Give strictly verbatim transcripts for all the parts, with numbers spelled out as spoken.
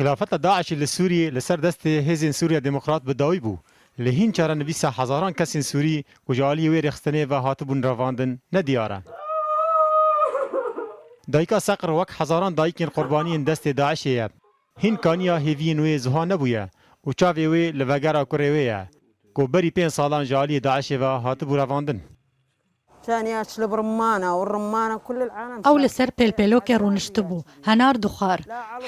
Xilafeta DAIŞê li Sûriyê li ser destê Hêzên Sûriya Demokrat bi dawî bû. Lê hîn çarenivîsa hezaran kesên Sûrî ku ji aliyê wê rêxistinê ve hatibûn revandin nediyar e. Dayika Seqr wek hezaran dayikên qurbaniyên destê DAIŞê ye. Hîn kaniya hêviyên wê ziha nebûye û çavê wê li vegera kurê wê ye, ku berî pênc salan ji aliyê DAIŞê ve hatibû revandin. كان ياكل برمانة والرمانة كل العالم Ew li ser pêlpêlokê rûniştibû, henar dixwar.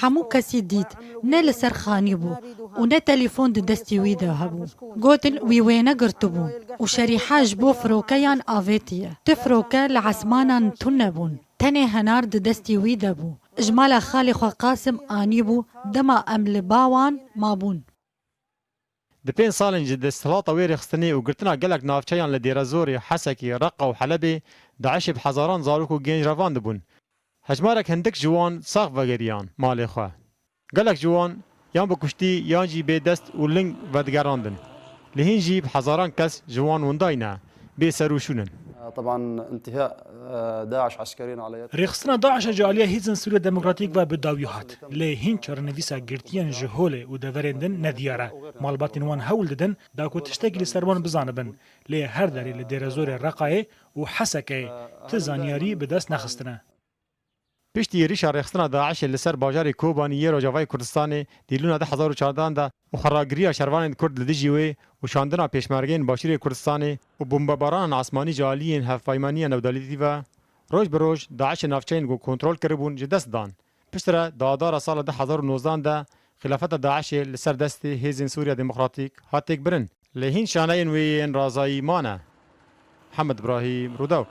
Hemû kesî dît, ne li ser xanî bû û ne telîfon di destî wî de hebû. Gotin wî wêne girtibû û şerîha ji bo firokeyan avêtiye. Tu firoke li esmanan tune bûn. Tenê henar di destî wî de bû. Ji mala xalê xwe Qasim anîbû dema em li ba wan mabûn. Di pênc salên ji desthilata wê rêxistinê û girtina gelek navçeyan li Dêrezorê, Hesekê, Reqa û Helebê, DAIŞê bi hezaran zarok û genc revandibûn. Hejmarek hindik ji wan sax vegeriyan malê xwe. Gelek ji wan yan bi kuştî yan jî bê dest û ling vedigerandin. Lê hîn jî bi hezaran kes ji wan windayne, bê ser û şûn in. طبعا انتهاء داعش عسكريا على يد Rêxistina DAIŞê ji aliyê Hêzên Sûriya Demokratîk ve bi dawî hat. Lê hîn çarenivîsa girtiyên ji holê û deverên din nediyar e. Malbatên wan hewl didin da ku tiştekî li ser wan bizanibin. Lê her derê li Dêrezorê Reqayê û Hesekeyê ti zanyarî bi dest nexistine. Piştî êrîşa rêxistina DAIŞê li ser bajarê Kobanî yê Rojavayê Kurdistanê Dîlûna du hezar û çardehan de û xweragiriya şervanên Kurd li dijî wê û şandina pêşmergeyên Başûrê Kurdistanê û bombebarana esmanî ji aliyên Hevpaymaniya Newdewletî ve, roj bi roj DAIŞê navçeyên ku kontrol kiribûn ji dest dan. Piştre di adara sala du hezar û nozdehan de xilafeta DAIŞê li ser destê Hêzên Sûriya Demokratîk hat têkbirin. Lê hîn şaneyên wê yên razayî mane. Hemed Ibrahîm, Rûdaw.